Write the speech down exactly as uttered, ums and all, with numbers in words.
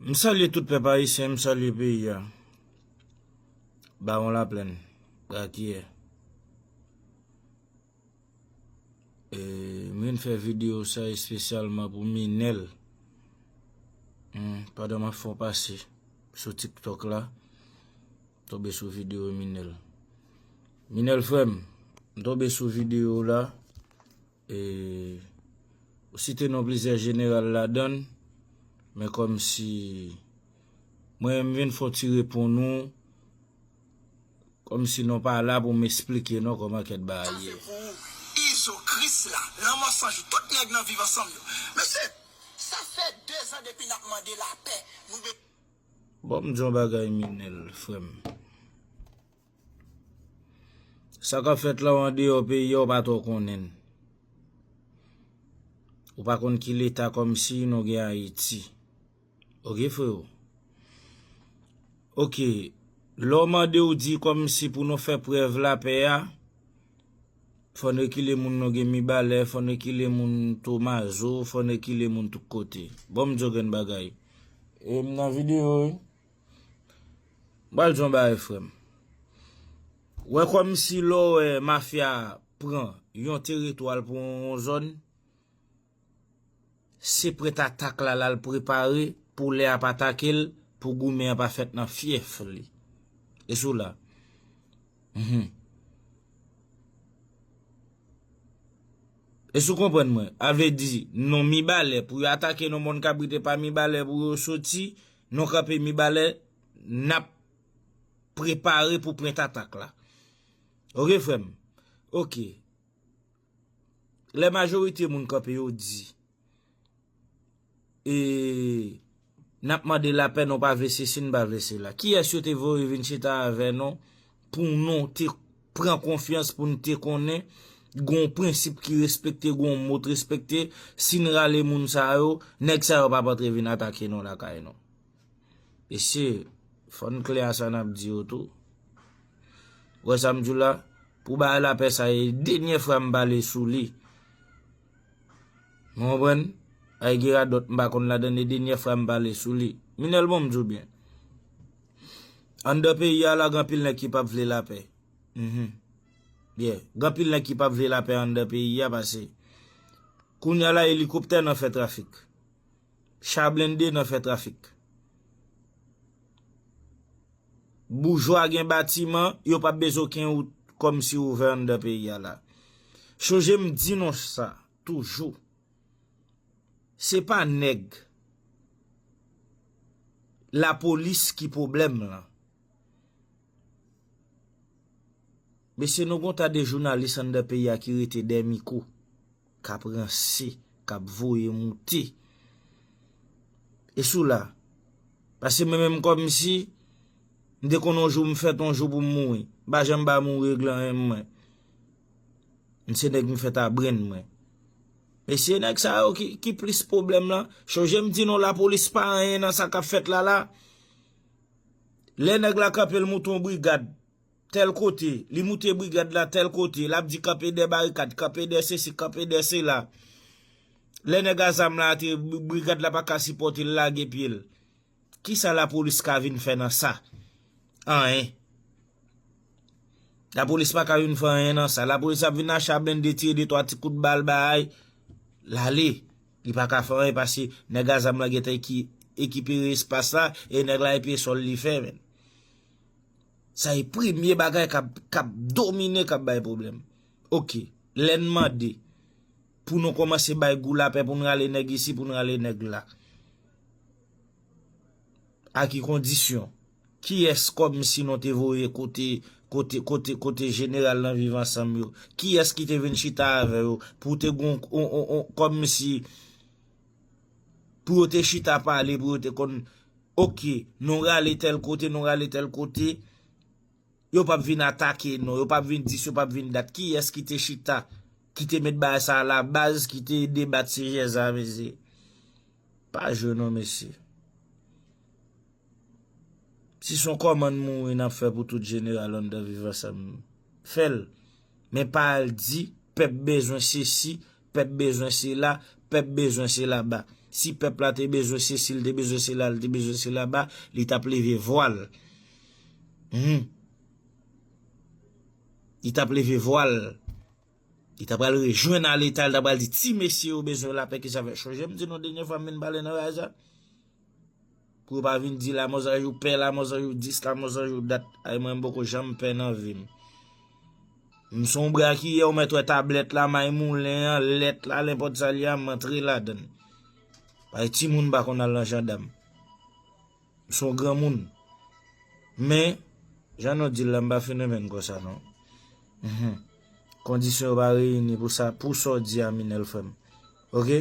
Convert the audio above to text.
M salye tout pèp ayisyen, m salye peyi a. Bawon Laplèn, Rakiyè. E, m vin fè videyo sa espesyalman pou Minèl. Hmm, pandan m ap fè yon pase sou TikTok la, tonbe sou videyo Minèl. Minèl frè m, m tonbe sou videyo w la. E, ou site non plizyè jeneral ladan l, men kòmsi mwen menm m vin fè yon ti reponn ou, kòmsi nou pa la pou m esplike non kòman kèt bagay ye. Sa fè pou ou, Izo, Krisla, Lanmò San Jou, tout nèg nan Viv Ansanm yo. Mesye, sa fè dezan depi n ap mande lapè. Nou be- Bon, m di yon bagay Minèl, frè m. Sa k ap fèt la w andeyò peyi a, w pa twò konnen l. Ou pa konn ki leta kòmsi nou gen Ayiti. Oke, freo? Oke, lè w mande w di kòmsi pou nou fè prèv lapè a, fò n rekile moun nou gen Mibalè, fò n rekile moun Tomazo, fò n rekile moun tout kote. Bon, m di w grenn bagay. E m nan videyo, wi. M pral di yon bagay, frè m. Wè kòmsi lè w wè mafya pran yon teritwa l pou yon zòn, se prèt atak la l al prepare pou lè y ap atake l, pou goumen an pa fèt nan fyèf li. E sou la. Mhm. E sou konprann mwen, a vle di, non Mibalè, pou yo atake non Mòn Kabrit e pa Mibalè pou yo soti, non kanpe Mibalè, n ap prepare pou pwent atak la. Oke, frè m? Oke. Lè majorite moun kanpe, yo di, e, n ap mande lapè, nou pa vle sesi, n pa vle sela. Kiyès yo te voye vin chita avè nou pou nou te pran konfyans, pou n te konnen gon prensip ki respekte, gon mo t respekte, si n rale moun sa yo, nèg sa yo p ap antre vin atake nou lakay nou. Mesye, fò n klè a sa n ap di yo tou. Ou wè sa m di w la? Pou bagay lapè sa, e denyè fwa m pale sou li. Nou konprann? Ay gen radòt m pa konn ladan, e denyè fwa m pale sou li. Minèl, bon, m di w byen. Anndan peyi a la, gen anpil nèg ki p ap vle lapè. Mhm. Yeah. Gen anpil nèg ki p ap vle lapè anndan peyi a, pase kounye a la, elikoptè nan fè trafik. Cha blende nan fè trafik. Boujwa gen batiman, yo p ap bezwen okenn wout kòmsi ouvè anndan peyi a la. Chonje m di nou sa toujou. Se pa nèg lapolis ki pwoblèm lan. Mesye, nou gon ta de jounalis anndan peyi a ki rete dèyè mikwo, k ap ranse, k ap voye moute. E sou la. Pase mwen menm kòmsi, m te konn yon jou m fèt, yon jou pou m mouri. M pa janm ba mouri regle anyen mwen. M se nèg m fèt a brenn mwen. Mesye, nèg sa yo ki, ki plis pwoblèm lan. Chonje m di nou lapolis pa anyen nan sa k ap fèt la la. Lè nèg la kanpe l moute yon brigad tèl kote, li moute brigad la tèl kote, l ap di kanpe dè barikad, kanpe dè sesi, kanpe dè sela. Lè nèg a zam la antre, bri- brigad la pa ka sipòte l, lage pye l. Kisa lapolis ka vin fè nan sa? Anyen. Lapolis pa ka vin fè anyen nan sa. Lapolis ap vin a cha blende, tire de twa ti kout bal bay, l ale. Li pa ka fè anyen pase nèg a zam la gentan eki- ekipere espas la, e nèg la e pye sòl li fè, menn. Sa e premye bagay k ap, k ap domine, k ap bay pwoblèm. Oke, lè n mande pou nou kòmanse bay gou lapè, pou n rale nèg isi, pou n rale nèg la. A ki kondisyon? Kiyès kòmsi nou te voye kote, kote, kote, kote jeneral nan Viv Ansanm yo? Kiyès ki te vin chita avè yo pou te gon, on, on, on, kòmsi pou yo te chita pale, pou yo te konn, oke, nou rale tèl kote, nou rale tèl kote. Yo p ap vin atake nou, yo p ap vin dis, yo p ap vin dat. Kiyès ki te chita, ki te met bagay sa a labaz, ki te debat sijè sa a, mesye? Pa jwe non, mesye. Si se yon kòmann mouri n ap fè pou tout jeneral anndan Viv Ansanm, fè l. Men pa al di pèp bezwen sesi, pèp bezwen sela, pèp bezwen sela ba. Si pèp la te bezwen sesi, li te bezwen sela, li te bezwen sela ba, li t ap leve vwa l. Hmm. Li t ap leve vwa l. Li ta pral rejwenn a Leta, li ta pral di ti mesye yo bezwen lapè, kisa fè. Chonje m di nou dènye fwa m vin pale nan raza. Pou yo pa vin di Lamòzanjou pè, Lamòzanjou dis, Lamòzanjou dat. Ay mwen m poko janm pè nan vi m. M se yon bra ki ye, ou mèt wè tablèt la, may moulen an, lèt la, nenpòt sa l ye a, m antre ladan l. Paske timoun pa konn al nan jandam. M se yon granmoun. Men, jan nou di l la, m pa fin renmen n konsa non. Mhm. Kondisyon yo pa reyini pou sa, pou sa w di a, Minèl frè m. Oke?